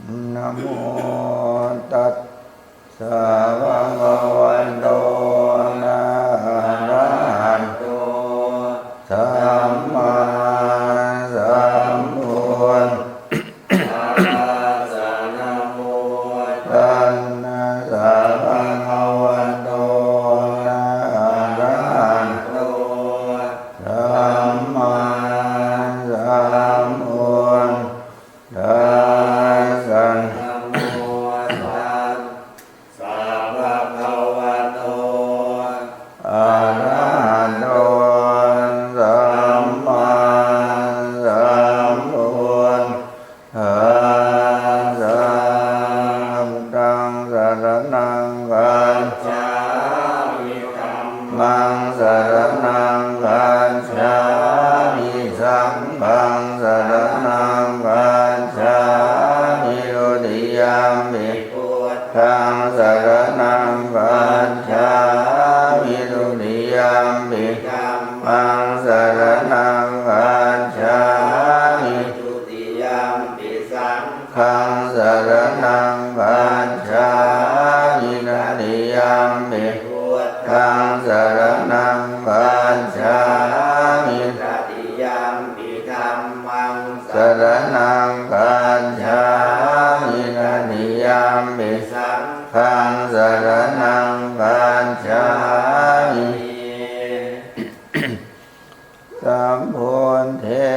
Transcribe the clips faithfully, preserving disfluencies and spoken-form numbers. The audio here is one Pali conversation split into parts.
Namo tassa bhagavato arahato sammāsambuddhassa. Namo tassa bhagavato arahato sammāsambuddhassa. Namo tassa bhagavato arahato sammāsambuddhassa. Buddhaṃ saraṇaṃ gacchāmi. Dhammaṃ saraṇaṃ gacchāmi. Saṅghaṃ saraṇaṃ gacchāmi. Dutiyampi buddhaṃ saraṇaṃ gacchāmi. Dutiyampi dhammaṃ saraṇaṃ gacchāmi. Dutiyampi saṅghaṃ saraṇaṃ gacchāmi. Tatiyampi buddhaṃ saraṇaṃ gacchāmi. Tatiyampi dhammaṃ saraṇaṃ gacchāmi. Tatiyampi saṅghaṃ saraṇaṃ gacchāmi. Sambuddhe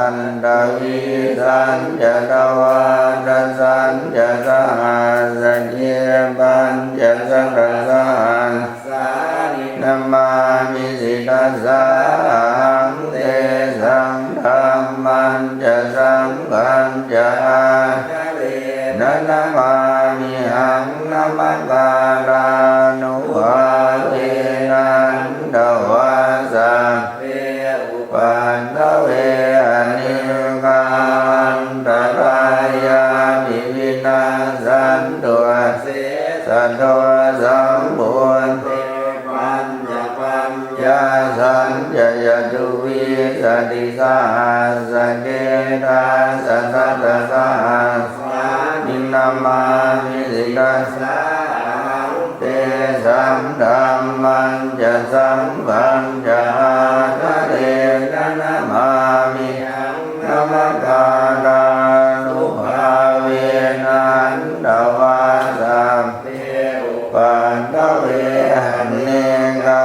aṭṭhavīsañca dvādasañca sahassake pañcasatasahassāni namāmi sirasā ahaṃ. Tesaṃ dhammañca saṅghañca ādarena namāmihaṃ. Namakārānubhāvena hantvā sabbe upaddave anekā antarāyāpi vinassantu asesato. Sambuddhe pañcapaññāsañca catuvīsatisahassake dasasatasahassāni namāmi sirasā ahaṃ. Tesaṃ dhammañca saṅghañca ādarena namāmihaṃ. Namakārānubhāvena hantvā sabbe upaddave anekā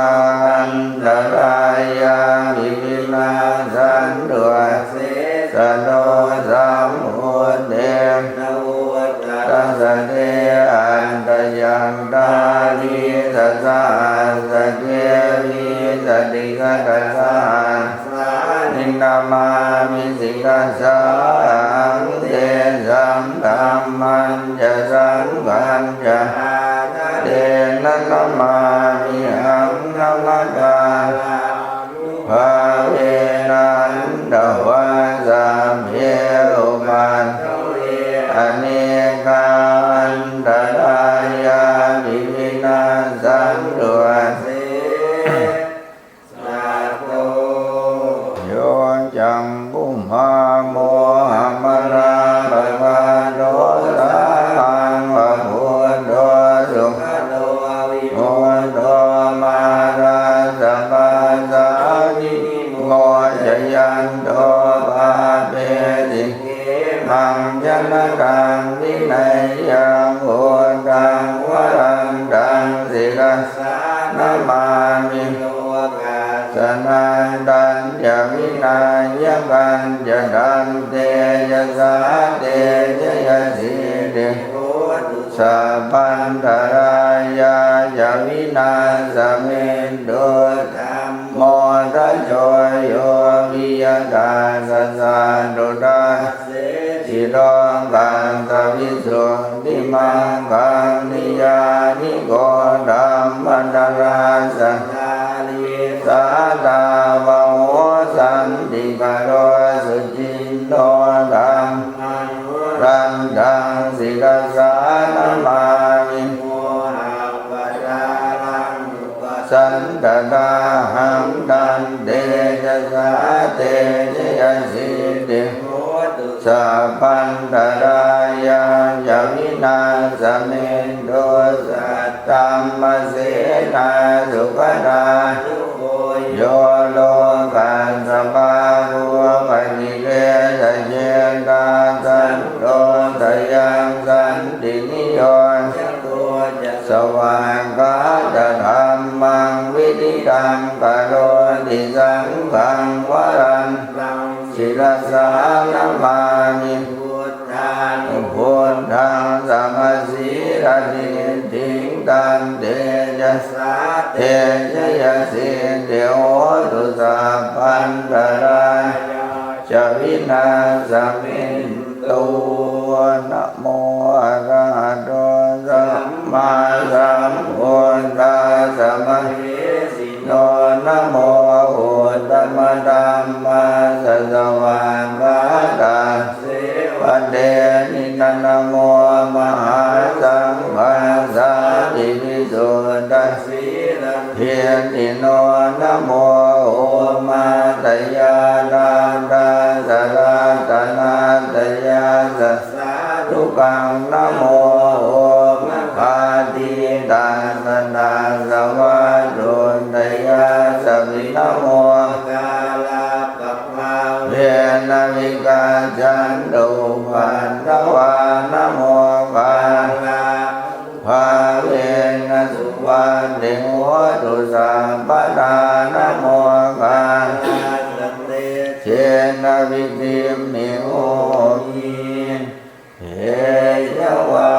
antarāyāpi vinassantu asesato. Sambuddhe navuttarasate aṭṭhacattāḷīsasahassake vīsatisatasahassāni namāmi sirasā ahaṃ. Tesaṃ dhammañca saṅghañca ādarena namāmihaṃ. Namakārā bhāvena hantvā sabbe upaddave anekā antarāyāpi vinassantu asesato. Yo cakkhumā mohamalāpakaṭṭho sāmaṃ va buddho sugato vimutto mārassa pāsā vinimocayanto pāpesi khemaṃ janataṃ vineyyaṃ. Buddhaṃ varantaṃ sirasā namāmi lokassa nāthañca vināyakañca. Tantejasā te jayasiddhi hotu sabbantarāyā ca. Vināsamentu dhammo dhajo yo viya tassa satthu. Dassesi lokassa visuddhimaggaṃ niyyāniko dhammadharassa dhārī sātāvaho santikaro suciṇṇo. Dhammaṃ varantaṃ sirasā namāmi mohappadālaṃ upasantadā haṃ. Tantejasā te jayasiddhi hotu sabbantarāyā Samentu saddhammasenā sugatānugo yo lokassa pāpūpakilesajetā santo sayaṃ santiniyojako ca svākkhātadhammaṃ viditaṃ karoti saṅghaṃ varantaṃ sirasā namāmi buddhānubuddhaṃ samasīladiṭṭhiṃ tantejasā te jayasiddhi hotu sabbantarāyā ca vināsamentu. Namo arahato sammāsambuddhassa mahesi no namo uttamadhammassa svākkhātasseva tenidha namo mahāsaṅghassāpi visuddhasīladiṭṭhino namo omātyāraddhassa ratanattayassa sādhukaṃ namo omakātītassa tassa vatthuttayassapi namokārappabhāvena vigacchantu upaddavā namokārappabhāvena suvatthi hotu sabbadā namokārassa tejena vidhimhi homi tejavā.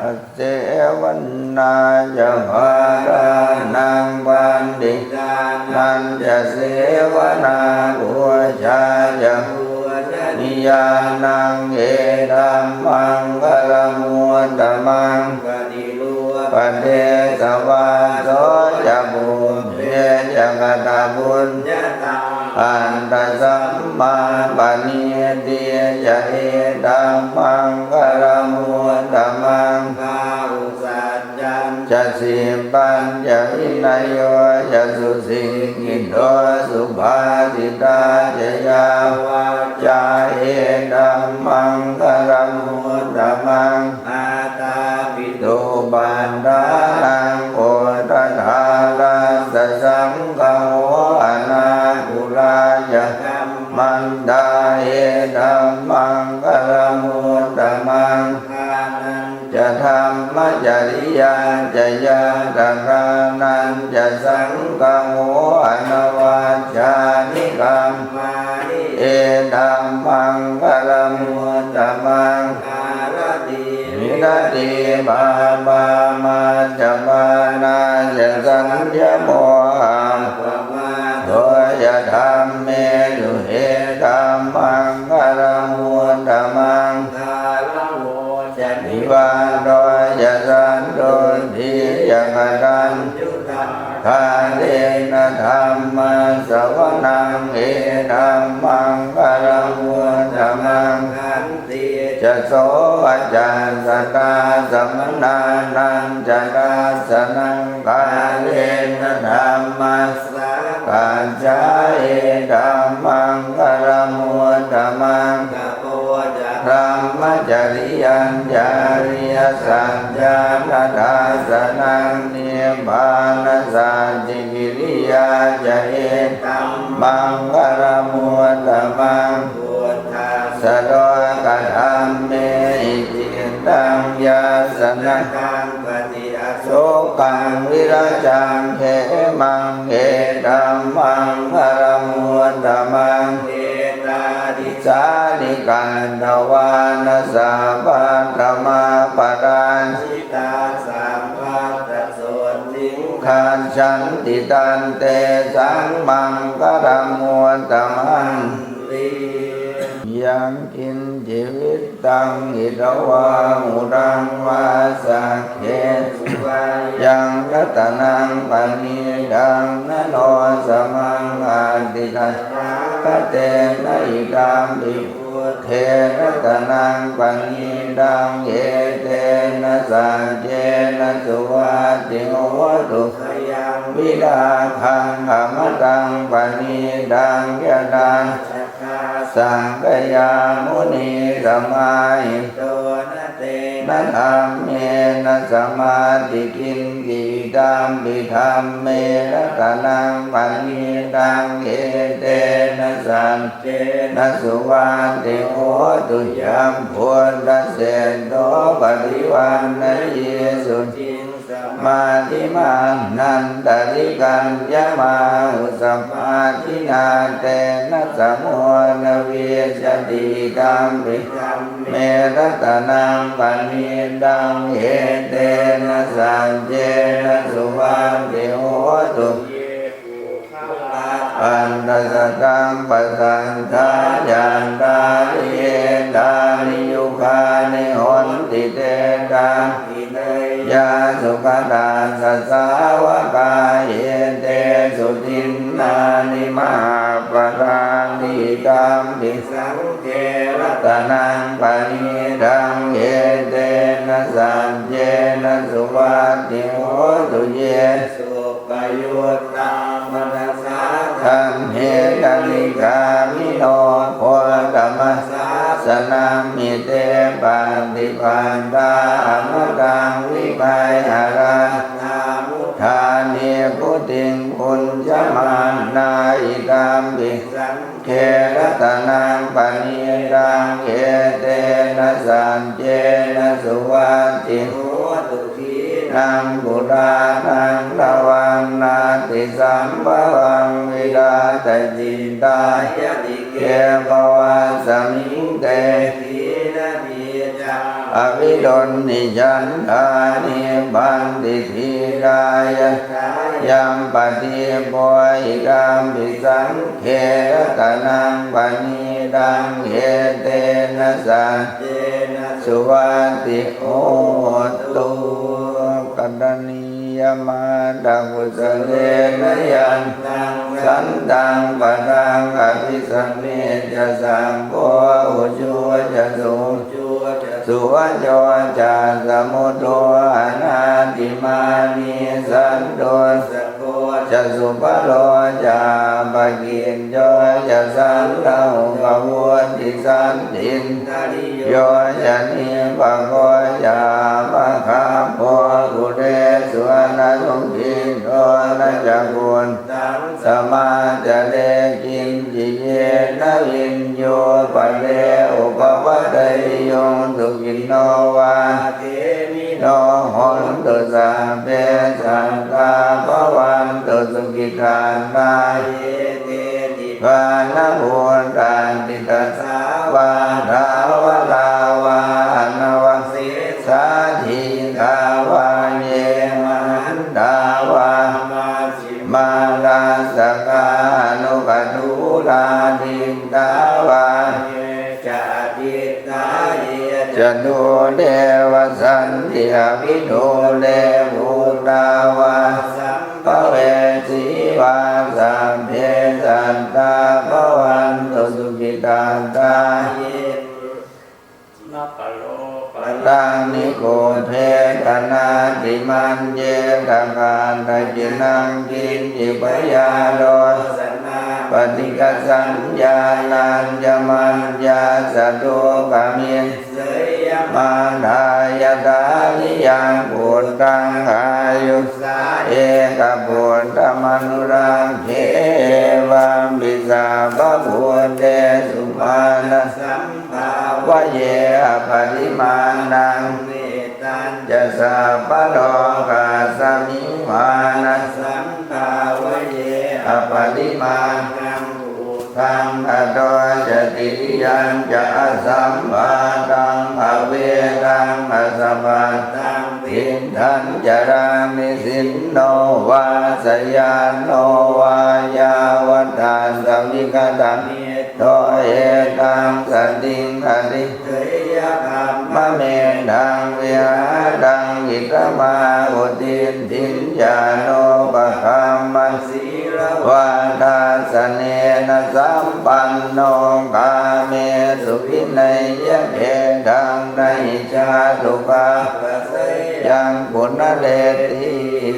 Asevanā ca bālānaṃ paṇḍitānañca sevanā pūjā ca pūjanīyānaṃ etammaṅgalamuttamaṃ paṭirūpadesavāso ca pubbe ca katapuññatā attasammāpaṇidhi ca etammaṅgalamuttamaṃ bāhusaccañca sippañca vinayo ca susikkhito subhāsitā ca yā vācā etammaṅgalamuttamaṃ mātāpituupaṭṭhānaṃ puttadārassa saṅgaho anākulā ca kammantā etammaṅgalamuttamaṃ dānañca dhammacariyā ca ñātakānañca saṅgaho anavajjāni kammāni etammaṅgalamuttamaṃ āratī viratī pāpā majjapānā ca saññamo appamādo ca dhammesu etammaṅgalamuttamaṃ gāravo ca nivāto ca santuṭṭhī ca kataññutā kālena dhammassavanaṃ etammaṅgalamuttamaṃ khantī ca sovacassatā samaṇānañca dassanaṃ kālena dhammasākacchā etammaṅgalamuttamaṃ tapo ca brahmacariyañca ariyasaccāna dassanaṃ nibbānasacchikiriyā ca etammaṅgalamuttamaṃ buddhassa lokadhammehi cittaṃ yassa na kampati asokaṃ virajaṃ khemaṃ etammaṅgalamuttamaṃ etādisāni katvāna sabbatthamaparājitā sabbattha sotthiṃ gacchanti tantesaṃ maṅgalamuttamanti. Yaṅkiñci vittaṃ idha vā huraṃ vā saggesu vā yaṃ ratanaṃ paṇītaṃ na no samaṃ atthi tathāgatena idampi buddhe ratanaṃ paṇītaṃ etena saccena suvatthi hotu khayaṃ virāgaṃ amataṃ paṇītaṃ yadajjhagā sakyamunī samāhito na te dhammena samatthi kiñci, idampi dhamme ratanaṃ paṇītaṃ, etena saccena suvatthi hotu. Yambuddhaseṭṭho paṭivaṇṇayī suciṃ, samādhimānantarikaññamāhu, samādhinā tena samo na vijjati, idampi dhamme ratanaṃ paṇītaṃ, etena saccena suvatthi hotu. Ye puggalā aṭṭha sataṃ pasatthā, cattāri etāni yugāni honti, te dakkhiṇeyyā sugatassa sāvakā, etesu dinnāni mahapphalāni, idampi saṅghe ratanaṃ paṇītaṃ, etena saccena suvatthi hotu. Ye suppayuttā manasā daḷhena, nikkāmino gotamasāsanamhi, te pattipattā amataṃ vigayha, laddhā mudhā nibbutiṃ bhuñjamānā, idampi saṅghe ratanaṃ paṇītaṃ, etena saccena suvatthi hotu. Khīṇaṃ purāṇaṃ navaṃ natthi sambhavaṃ, virattacittāyatike bhavasmiṃ, te khīṇabījā avirūḷhichandā, nibbanti dhīrā yathāyampadīpo, idampi saṅghe ratanaṃ paṇītaṃ, etena saccena suvatthi hotu. Karaṇīyamatthakusalena, yan taṃ santaṃ padaṃ abhisamecca, sakko ujū ca suhujū ca, suvaco cassa mudu anatimānī, santussako ca subharo ca, appakicco ca sallahukavutti, santindriyo ca nipako ca, appagabbho kulesu ananugiddho, na ca khuddaṃ samācare kiñci, yena viññū pare upavadeyyuṃ. Sukhino vā khemino hontu, sabbe sattā bhavantu sukhitattā. Ye keci pāṇabhūtatthi, tasā vā thāvarā vā anavasesā, dīghā vā ye mahantā vā, majjhimā rassakā aṇukathūlā, diṭṭhā vā ye ca adiṭṭhā, ye ca dūre vasanti avidūre, bhūtā vā sambhavesī vā, sabbe sattā bhavantu sukhitattā. Ye palaropakarāni kubbetha, nātimaññetha katthaci naṃ kiñci, byārosanā paṭighasaññā, rājamanjassa dukkhamiccheyya. Mātā yathā niyaṃ puttaṃ, āyusā ekaputtamanurakkhe, evampi sabbabhūtesu, mānasam bhāvaye aparimāṇaṃ. Mettañca sabbalokasmiṃ, mānasam bhāvaye aparimāṇaṃ, uddhaṃ adho ca tiriyañca, asambādhaṃ averaṃ asapattaṃ. Tiṭṭhañcaraṃ nisinno vā, sayāno vā yāvatassa vigatamiddho, etaṃ satiṃ adhiṭṭheyya, brahmametaṃ vihāraṃ idhamāhu. Diṭṭhiñca anupagamma, sīlavā dassanena sampanno, kāmesu vineyya gedhaṃ, na hi jātu gabbhaseyyaṃ punaretīti.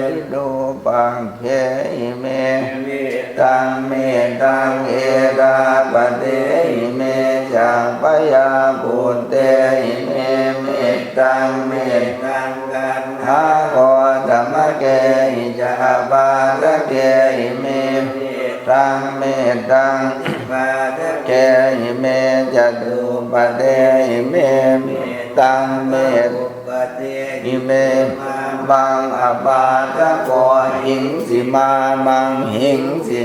Virūpakkhe ime mettaṃ, mettaṃ erāpathehi me, chabyāputtehi me ime mettaṃ me uppadehi me mamaṃ apāsako hingsi mā maṃ hingsi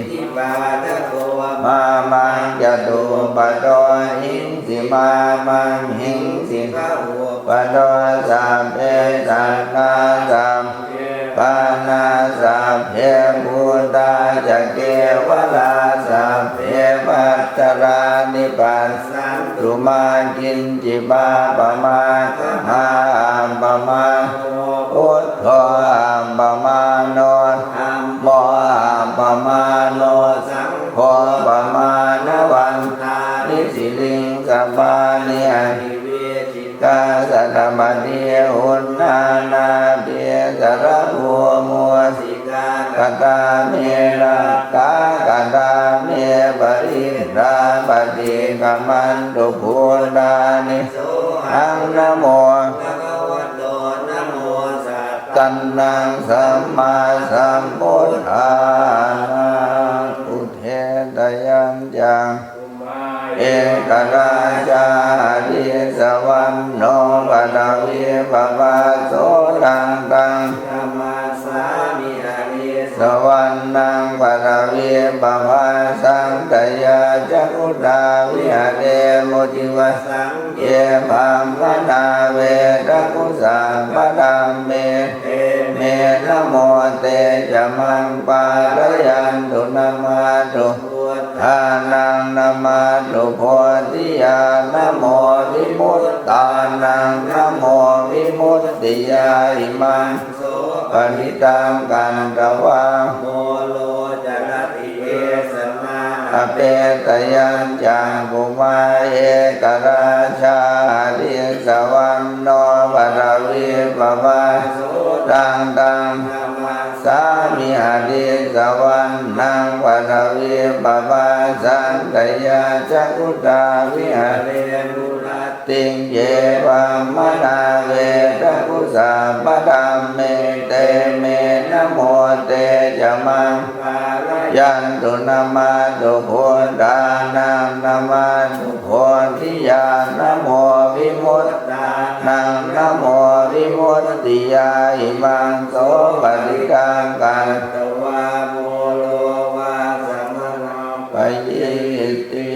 mā maṃ catuppadā hingsi mā maṃ hingsi bahuppadā sabbe sattā sabbe pāṇā sabbe bhūtā ca kevalā sabbe bhadrāni passantu mā kiñci pāpamāgamā. Appamāṇo buddho appamāṇo dhammo appamāṇo saṅgho pamāṇavantāni siriṃsapāni ahi satamadī uṇṇānābhī sarabū mūsikā katā me rakkhā katā me parittā paṭikkamantu bhūtāni sohaṃ namo bhagavato namo sattannaṃ sammāsambuddhānaṃ udetayañca ekarājā harissavaṇṇo paṭhavippabhāso taṃ taṃ namassāmi harissavaṇṇaṃ paṭhavippabhāsaṃ tayajja guttā viharemu divasaṃ ye brāhmaṇā vedagu sabbadhamme te me namo te ca maṃ pālayantu namatthu buddhānaṃ namatthu bodhiyā namo vimuttānaṃ namo vimuttiyā imaṃ so parittaṃ katvā moro carati esamā apetayañcakkhumā ekarājā harissavaṇṇo paṭhavippabhāso taṃ taṃ namassāmi harissavaṇṇaṃ paṭhavippabhāsaṃ tayajja guttā viharemu rattiṃ ye brāhmaṇā vedagu sabbadhamme te me namo te ca maṃ pālayantu namatthu buddhānaṃ namatthu bodhiyā namo vimuttānaṃ namo vimuttiyā imaṃ so parittaṃ katvā moro vāsamanuppayīti.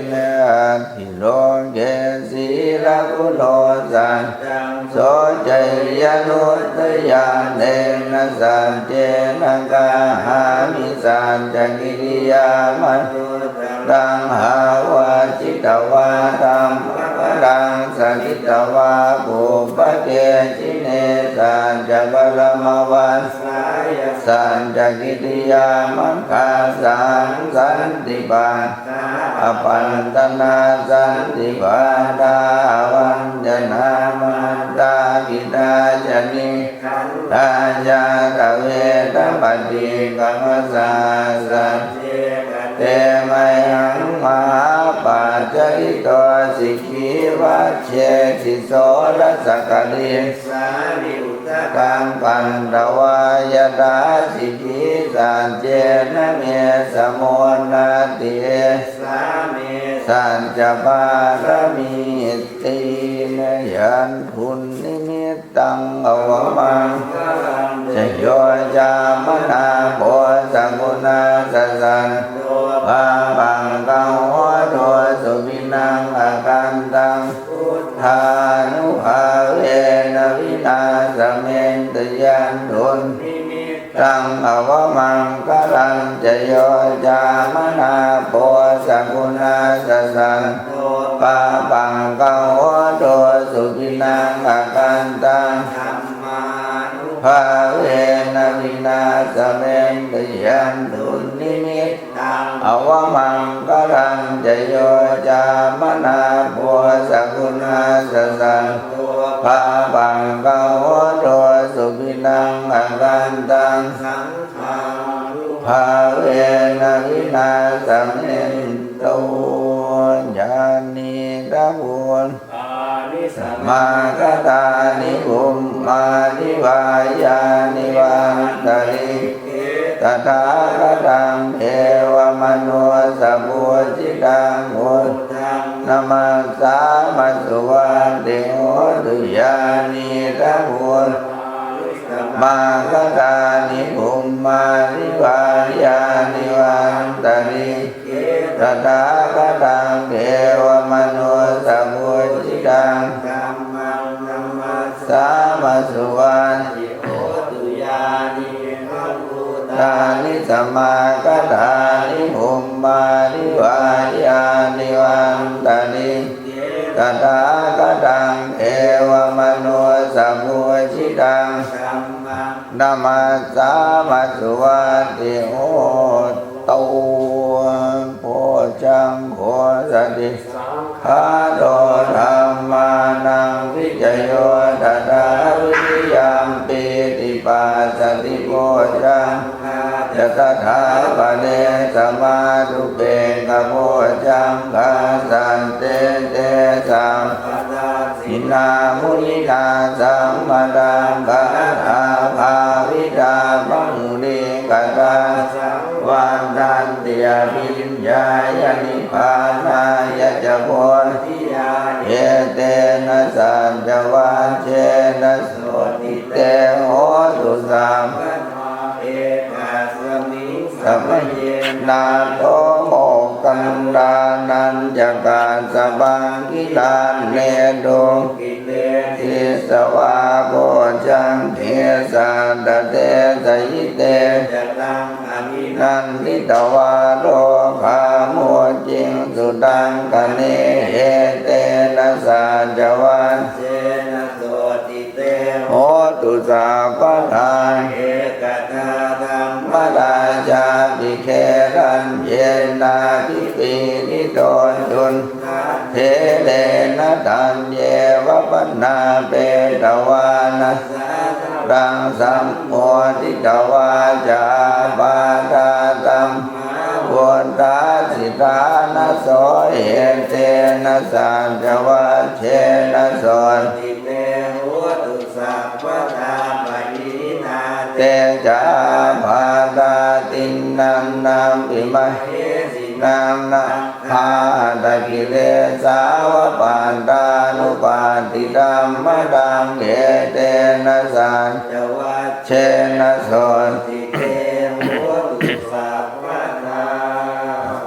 Natthi loke sīlaguṇo saccaṃ soceyyanuddayānena saccena kāhāmi saccakiriyamanuttaraṃ. Āvajjitvā dhammabalaṃ sakkitvā pubbake jine saccabalamavassāya saccakiriyamaṅgāsaṃ santi pa apattanā santi pādā avañcanā mātā pitā ca nikkhantā ñātaveda paṭikkama. Sacce kate mayaṃ mahāpajjalito sikhī vajjesi soḷasa karīsāni udakaṃ bandhavā yathā sikhī saccena me samo natthi esā me saccapāramitti. Yaṃ dunnimittaṃ avamaṅgalañca yo cāmanāpo sakuṇassa saddo pāpaggaho dussupinaṃ akantaṃ buddhānubhāvena vināsamentu. Yaṃ dunnimittaṃ avamaṅgalañca yo cāmanāpo sakuṇassa saddo pāpaggaho dussupinaṃ akantaṃ dhammānubhāvena vināsamentu. Yaṃ dunnimittaṃ avamaṅgalañca yo cāmanāpo sakuṇassa saddo pāpaggaho dussupinaṃ akantaṃ saṅghānubhāvena vināsamentu. Yānīdha bhūtāni samāgatāni bhummāni vā yāni va antalikkhe tathāgataṃ devamanussapūjitaṃ buddhaṃ Namassāma suvatthi hotu. Yānīdha bhūtāni samāgatāni bhummāni vā yāni va antalikkhe, tathāgataṃ devamanussapūjitaṃ, dhammaṃ namassāma suvatthi hotu. Yānīdha bhūtāni samāgatāni bhummāni vā yāni va antalikkhe, tathāgataṃ devamanussapūjitaṃ, dhammaṃ namassāma suvatthi hotu. Bojjhaṅgo sati saṅkhāto dhammānaṃ vicayo tathā, viriyampīti passaddhi bojjhaṅgā ca tathāpare samādhupekkhabojjhaṅgā, sattete sabbadassinā muninā sammadakkhātā bhāvitā bahulīkatā, saṃvattanti abhiññāya nibbānāya ca bodhiyā. Etena saccavajjena sotthi te hotu sabbadā. Ekasmiṃ samaye nātho moggallānañca kassapaṃ gilāne dukkhite disvā bojjhaṅge satta desayi. Te ca taṃ abhinanditvā rogā mucciṃsu taṅkhaṇe. Etena saccavajjena sotthi te hotu sabbadā. Ekadā dhammarājāpi gelaññenābhipīḷito cundattherena taññeva bhaṇāpetvāna sādaraṃ, sammoditvā ca ābādhā tamhā vuṭṭhāsi ṭhānaso. Etena saccavajjena sotthi te hotu sabbadā. Pahīnā te ca ābādhā tiṇṇannampi mahesinaṃ, nānābhāgakilesāva pattānuppattidhammataṃ. Etena saccavajjena sotthi te hotu sabbadā.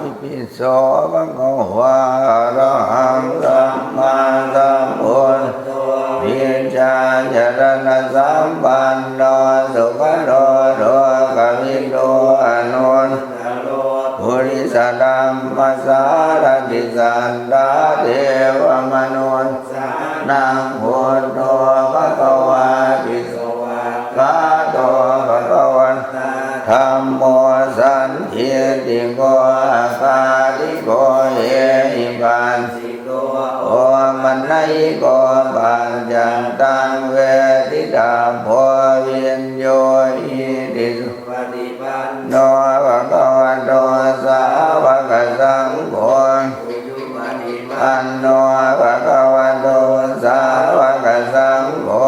Itipi so bhagavā arahaṃ sammāsambuddho vijjācaraṇasampanno sugato lokavidū anuttaro purisadammasārathi satthā devamanussānaṃ buddho bhagavāti. Svākkhāto bhagavatā dhammo sandiṭṭhiko akāliko ehipassiko opanayiko paccattaṃ veditabbo viññūhīti. Supaṭipanno bhagavato sāvakasaṅgho, ujupaṭipanno bhagavato sāvakasaṅgho,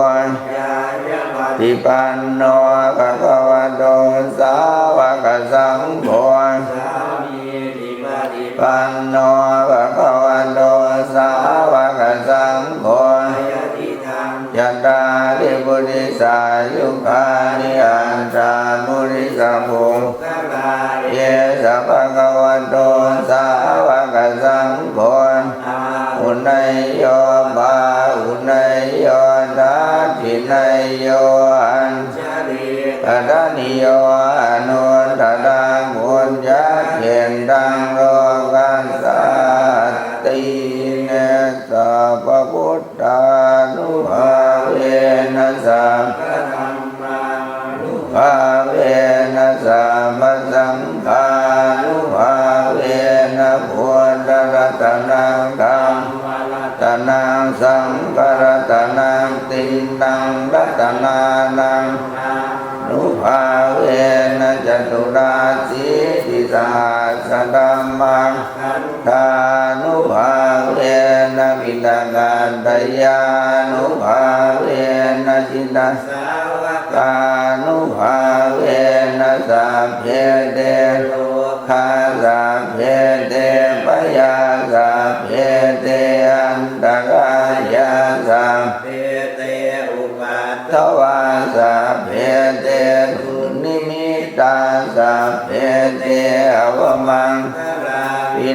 ñāyapaṭipanno bhagavato sāvakasaṅgho, sāmīcipaṭipanno bhagavato sāvakasaṅgho, yadidaṃ cattāri purisayugāni aṭṭha purisapuggalā, esa bhagavato sāvakasaṅgho, āhuneyyo pāhuneyyo dakkhiṇeyyo añjalikaraṇīyo anuttaraṃ puññakkhettaṃ lokassāti. Sabbabud dhānubhāvena sabbadhammānubhāvena sabbasaṅghānubhāvena buddharatanaṃ dhammaratanaṃ saṅgharatanaṃ tiṇṇaṃ ratanānaṃ ānubhāvena caturāsītisahassadhammakkhan dhānubhāvena piṭakattayānubhāvena jinasāvakānubhāvena sabbe te rogā sabbe te bhayā sabbe te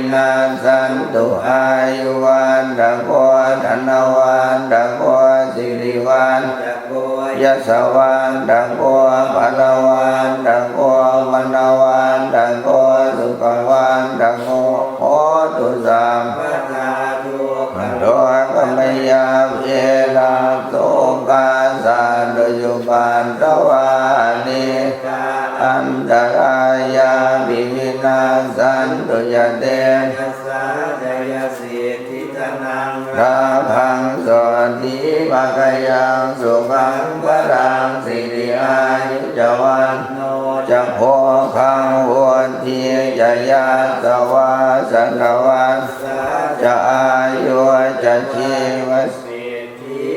vinassantu. Āyuvaḍḍhako dhanavaḍḍhako sirivaḍḍhako yasavaḍḍhako balavaḍḍhako vaṇṇavaḍḍhako sukhavaḍḍhako hotu sabbadā. Dukkharogabhayā verā sokā sattu cupaddavā anekā antarāyāpi vinassantu ca tejasā. Jayasiddhi dhanaṃ lābhaṃ sotthi bhāgyaṃ sukhaṃ balaṃ siri āyu ca vaṇṇo ca bhogaṃ vuḍḍhī ca yasavā satavassā ca āyū ca jīvasiddhī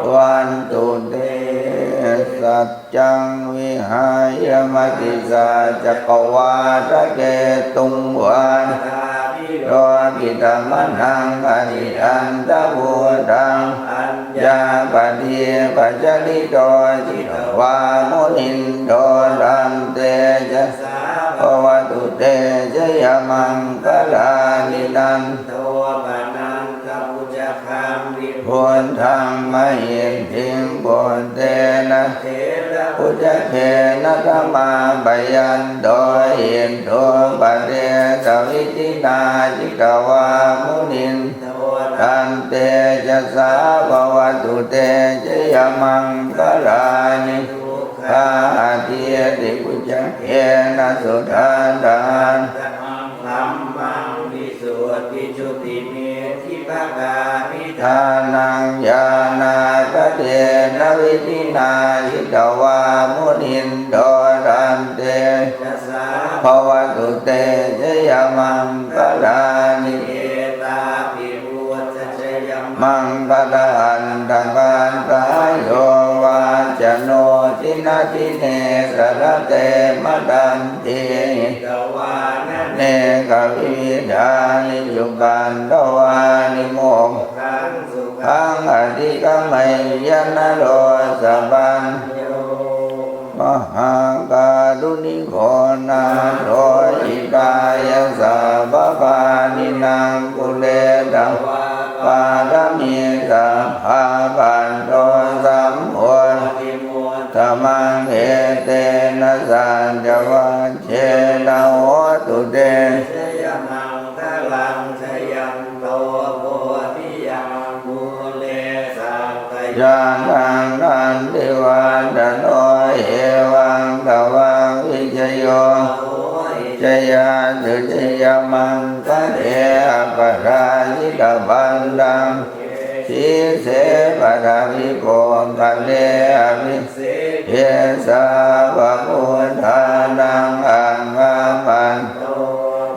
bhavantu te. Saccaṃ vihāya matisaccakavādaketuṃ vādābhiropitamanaṃ atiandhabhūtaṃ paññāpadīpajalito jitavā munindo taṃ tejasā bhavatu te jayamaṅgalāni. Nandopanandabhujagaṃ vibudhaṃ mahiddhiṃ puttena therabhujagena damāpayanto iddhūpadesavidhinā jitavā munindo taṃ tejasā bhavatu te jayamaṅgalāni. Duggāhadiṭṭhibhujagena sudaṭṭhahatthaṃ brahmaṃ visuddhijutimiddhibakābhidhānaṃ ñāṇāgadena vidhinā jitavā munindo taṃ tejasā bhavatu te jayamaṅgalāni. Etāpi buddhajayamaṅgalaaṭṭhagāthā yo vācano dinadine sarate matandī hitvānanekavividhāni cupaddavāni mokkhaṃ sukhaṃ adhigameyya naro sapañño. Mahākāruṇiko nātho hitāya sabbapāṇinaṃ pūretvā pāramī sabbā patto sambodhimuttamaṃ etena saccavajjena hotu te jayamaṅgalaṃ. Jayanto bodhiyā mūle sakyānaṃ nandivaḍḍhano evaṃ tvaṃ vijayo hohi jayassu jayamaṅgale aparājitapallaṅke sīse paṭhavipokkhare abhiseke sabbabuddhānaṃ aggappatto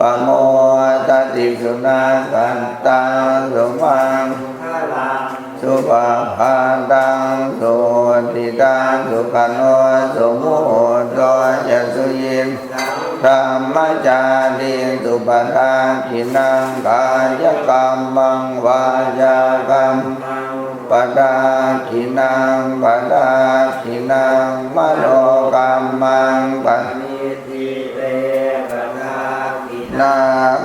pamodati. Sunakkhattaṃ sumaṅgalaṃ supabhātaṃ suhuṭṭhitaṃ sukhaṇo sumuhutto ca suyiṭṭhaṃ brahmacārisu padakkhiṇaṃ kāyakammaṃ vācākammaṃ padakkhiṇaṃ padakkhiṇaṃ manokammaṃ paṇidhī te padakkhiṇā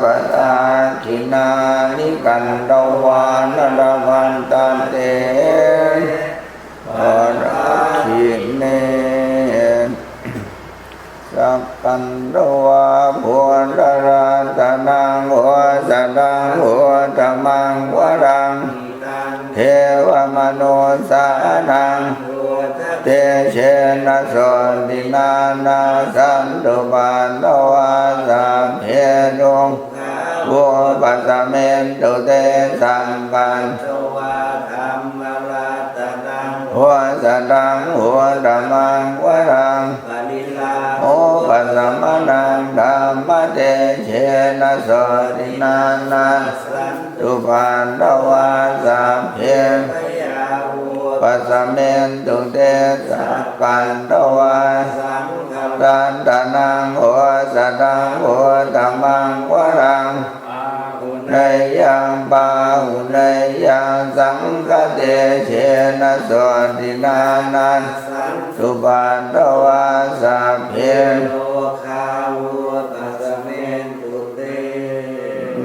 padakkhiṇāni katvāna labhantatthe padakkhiṇe. Sakkatvā buddharatanaṃ osathaṃ uttamaṃ varaṃ devamanussānaṃ buddhatejena sotthinā nassantupaddavā sabbe dukkhā vūpasamentu te. Sakkatvā dhammaratanaṃ osathaṃ uttamaṃ varaṃ pariḷāhūpasamanaṃ dhammatejena sotthinā nassantupaddavā sabbe bhayā vūpasamentu te. Sakkatvā saṅgharatanaṃ osathaṃ uttamaṃ varaṃ āhuneyyaṃ pāhuneyyaṃ saṅghatejena sotthinā nassantupaddavā sabbe rogā vūpasamentu te.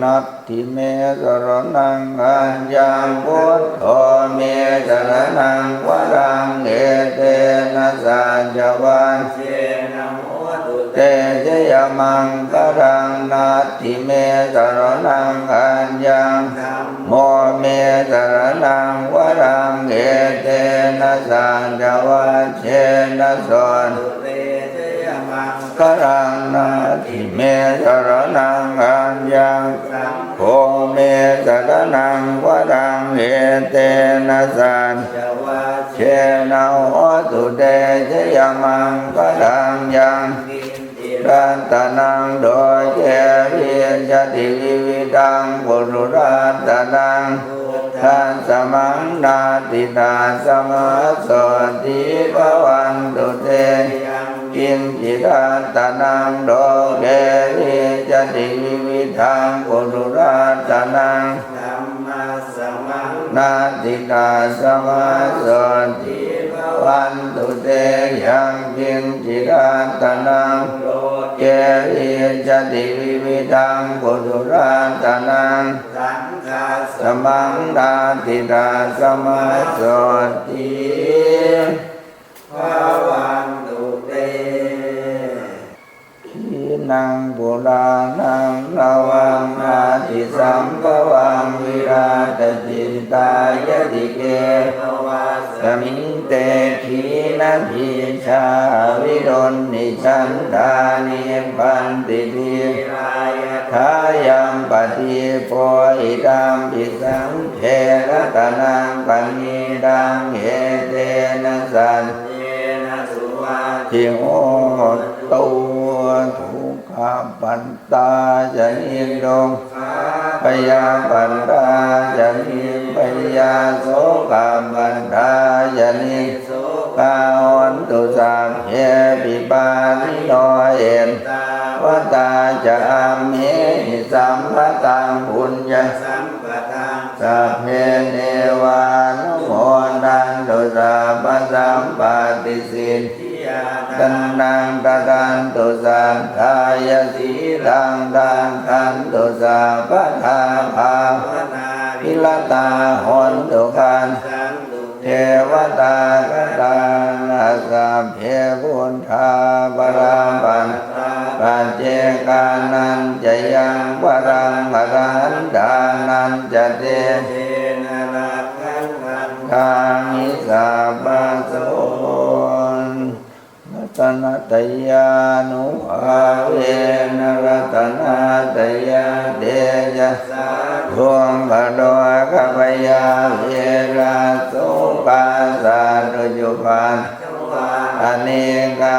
Natthi me saraṇaṃ aññaṃ, buddho me saraṇaṃ varaṃ, etena saccavajjena hotu te jayamaṅgalaṃ. Natthi me saraṇaṃ aññaṃ, dhammo me saraṇaṃ varaṃ, etena saccavajjena hotu te jayamaṅgalaṃ. Natthi me saraṇaṃ aññaṃ, saṅgho me saraṇaṃ varaṃ, etena saccavajjena hotu te jayamaṅgalaṃ. Yaṅkiñci ratanaṃ loke vijjati vividhaṃ puthu ratanaṃ, buddhasamaṃ natthi, tasmā sotthī bhavantu te. Yaṅkiñci ratanaṃ loke vijjati vividhaṃ puthu ratanaṃ, dhammasamaṃ natthi, tasmā sotthī bhavantu te. Yaṅkiñci ratanaṃ loke vijjati vividhaṃ puthu ratanaṃ, saṅghasamaṃ natthi, tasmā sotthī bhavantu te. Khīṇaṃ purāṇaṃ navaṃ natthi sambhavaṃ, virattacittāyatike bhavasmiṃ, te khīṇabījā aviruḷhichandā, nibbanti dhīrā yathāyampadīpo. Idampi saṅghe ratanaṃ paṇītaṃ, etena saccena suvatthi hotu. Dukkhappattā ca niddukkhā, bhayappattā ca nibbhayā, sokappattā ca nissokā hontu sabbepi pāṇino. Ettāvatā ca amhehi sambhataṃ puññasampadaṃ, sabbe devānumodantu sabbasampattisiddhiyā. Dānaṃ dadantu saddhāya, sīlaṃ rakkhantu sabbadā, bhāvanābhiratā hontu, gacchantu devatāgatā. Sabbe buddhā balappattā, paccekānañca yaṃ balaṃ, arahantānañca tejena, rakkhaṃ bandhāmi sabbaso. Ratanattayānubhāvena, ratanattayā tejasā, dukkharogabhayā verā, sokā sattu cupaddavā, anekā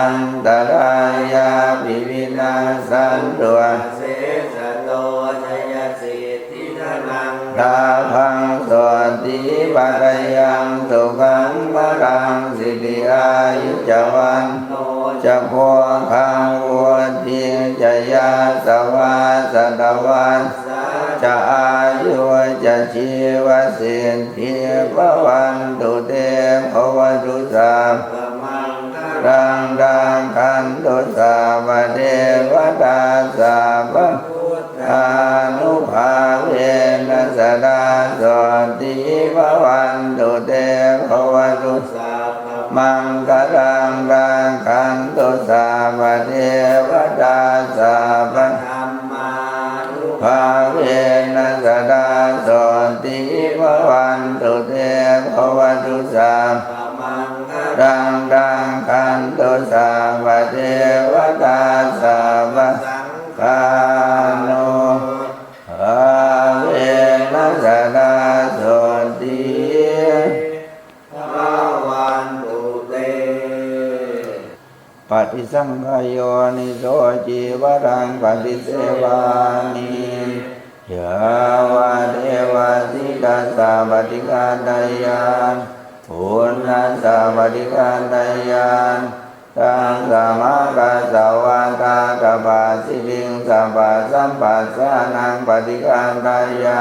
antarāyāpi vinassantu asesato. Jayasiddhi dhanaṃ lābhaṃ, sotthi bhāgyaṃ sukhaṃ balaṃ, siri āyu ca vaṇṇo ca, bhogaṃ vuḍḍhī ca yasavā, satavassā ca āyū ca, jīvasiddhī bhavantu te. Bhavatu sabbamaṅgalaṃ, rakkhantu sabbadevatā, sabbabuddhānubhāvena, sadā sotthī bhavantu te. Bhavatu sabbamaṅgalaṃ, rakkhantu sabbadevatā, sabbadhammānubhāvena, sadā sotthī bhavantu te. Bhavatu sabbamaṅgalaṃ, rakkhantu sabbadevatā, sabbasaṅghānubhāvena, sadā sotthī bhavantu te. Paṭisaṅkhā yoniso cīvaraṃ paṭisevāmi, yāvadeva sītassa paṭighāteyya, uṇhassa paṭighāteyya, taṃ samākassa vātātapasiriṃsa pasamphassānaṃ paṭighāteyya,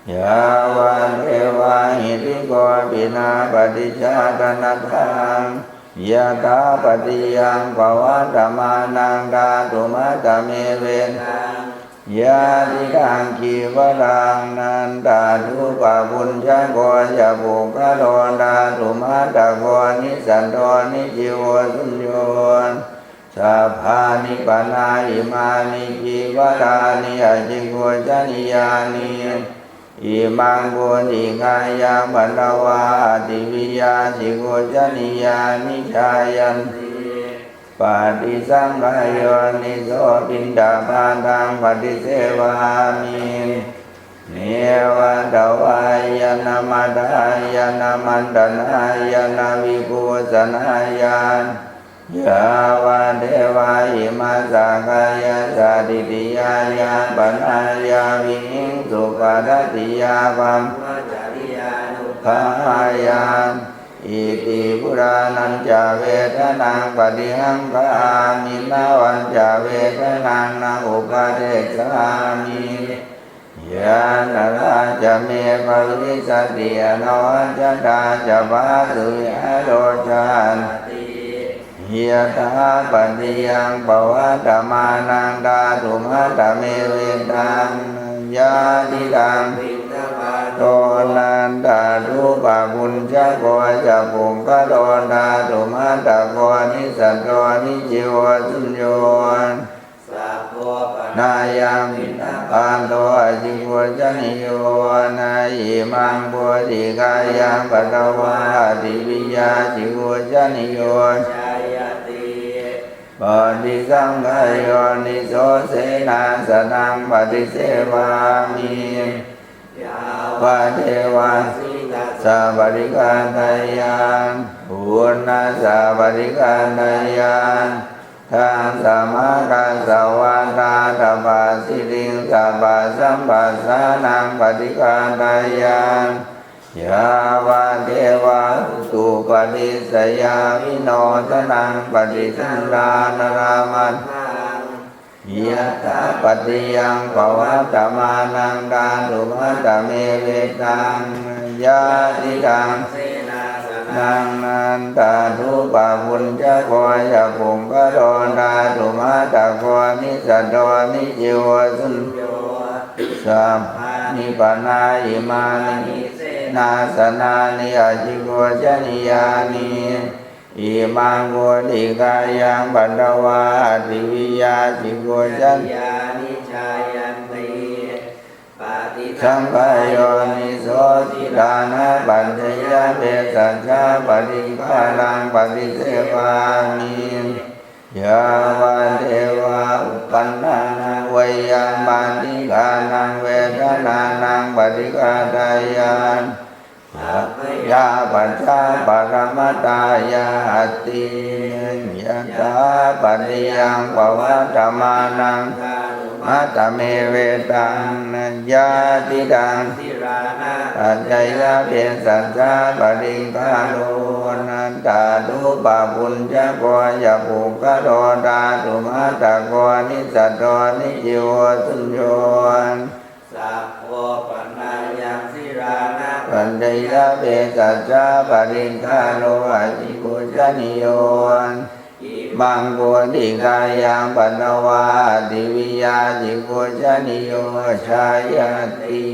yāvadeva hirikopinapaṭicchādanatthaṃ, yathāpatiyaṃ pavattamānaṃ dhātumattamevetaṃ, Yadidaṃ cīvaraṃ nanda thūpabhuñjako ca puggalo dhātumattako nissaddho nijjīvo suñño. Sabbāni pana imāni cīvarāni acikkhujjanīyāni. Imaṃ bodhigāyaṃ patvā atthi viya cikkhujjanīyāni jāyanti. Paṭisaṅkhā yoniso piṇḍapātaṃ paṭisevāmi. Neva davāya na madāya na maṇḍanāya na vibhūsanāya. Yāvadeva imassa kāyassa ṭhitiyā yāpanāya vihiṃsuparatiyā brahmacariyānuggahāya. Iti purāṇañca vedanaṃ paṭihaṅkhāmi navañca vedanaṃ na uppādessāmi. Yātrā ca me bhavissati anavajjatā ca phāsuvihāro cāti. Yathāpatiyaṃ pavattamānaṃ dhātumattamevetaṃ. Yadidaṃ piṇḍapāto nanda thūpabhuñjako ca puggalo dhātumattako nissaddho nijjīvo suñño. Sabbo pana yaṃ piṇḍapāto acikkhujjanīyo na imaṃ bodhigāyaṃ patvā atthi viya cikkhujjanīyo jāyati. Paṭisaṅkhā yoniso senāsanaṃ paṭisevāmi. Yāvadeva sītassa paṭighātāya uṇhassa paṭighātāya dasmākassa vātātapasiriṃsapasamphassānaṃ paṭighātāya yāvadeva utuparissayavinodanaṃ paṭisallānārāmatthaṃ. Yathāpatiyaṃ pavattamānaṃ dhātumattamevetaṃ. Yadidaṃ senāsanaṃ nanda thūpabhuñjako ca puggalo dhātumattako nissaddho nijjīvo suñño. Sabbāni pana imāni senāsanāni acikkhujjanīyāni. Imaṃ bodhigāyaṃ patvā atthi viya cikkhujjanīyāni jāyanti. Paṭisaṅkhā yoniso sītānapacayabhesajjaparikkhāraṃ paṭisevāmi. Yāvadeva uppannānaṃ veyyābādhikānaṃ vedanānaṃ paṭighātāya abyāpajjhaparamatāyāti. Yathāpatiyaṃ pavattamānaṃ dhātumattamevetaṃ. Yadidaṃ sītānapacayabhesajjaparikkhāro nanda thūpabhuñjako ca puggalo dhātumattako nissaddho nijjīvo suñño. Sabbo pana yaṃ sītānapacayabhesajjaparikkhāro acikkhujjanīyo. Imaṃ bodhigāyaṃ patvā atthi viya cikkhujjanīyo jāyati.